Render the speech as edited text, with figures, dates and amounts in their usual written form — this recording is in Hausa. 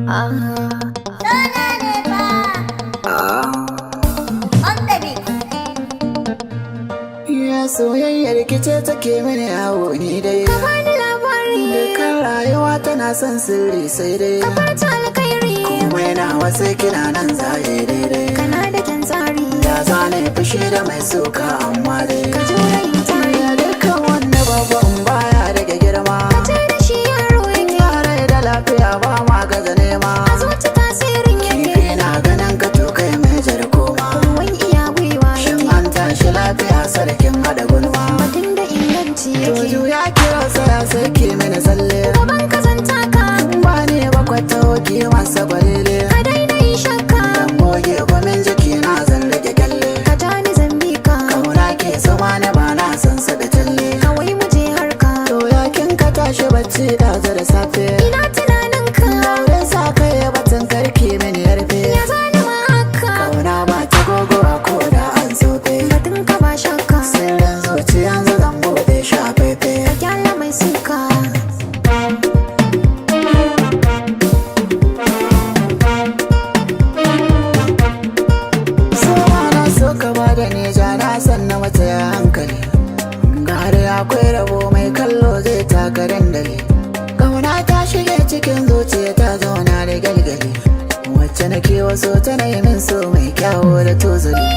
On the beat. Ya soyayyar kice take mini yawo ni dai. Ka bani labari. Dukkan rayuwa tana son sirri sai dai. Ka furta alkhairi. Komai na wasu kina nan zaye daidai. Kana da kyan tsari. Ya zane fushi da mai suka amma dai. Ka jure yin tari. Ya dukkan wanda babban baya rage girma. Ka ce da shi yaro yake. Yare da lafiya ba ma gaza nema. A zuci tasirin yake. Kifi na ganin ka to kai mai jar koma. Ruwan iya gwiwa Shin yake. an tashi lafiya sarkin hada gulma? Batun da inganci yake. Toju ya kira saya sai ki mini tsalle. Gaban ka zanta ka. Ba ne bakwata ki masa gwalele. Ka daina yin shakka. Dan goge gwamin jiki na zan rage kyalle. Ka ja ni zambi ka. Kauna ke zama na ba na san sa da talle. Kawai mu je harka. To ya kin ka tashi bacci da da safe? Ina tunanin ka. Daure sa kai batun karki mini yarfe. Ya zani ma haka. Kauna ba ta gogowa ko da an sofe. Batun ka ba shakka. Sirrin zuciya yanzu zan bude shi a fefe. Ka kyala mai suka. Soma na so ka ba da neja na san na mata ya hankali. Gare akwai rabo mai kallo zai taka dandali. Kauna ta shige cikin zuciya ta zauna da galgali. Wacce nake waso tana yi min so mai kyawo da tozali.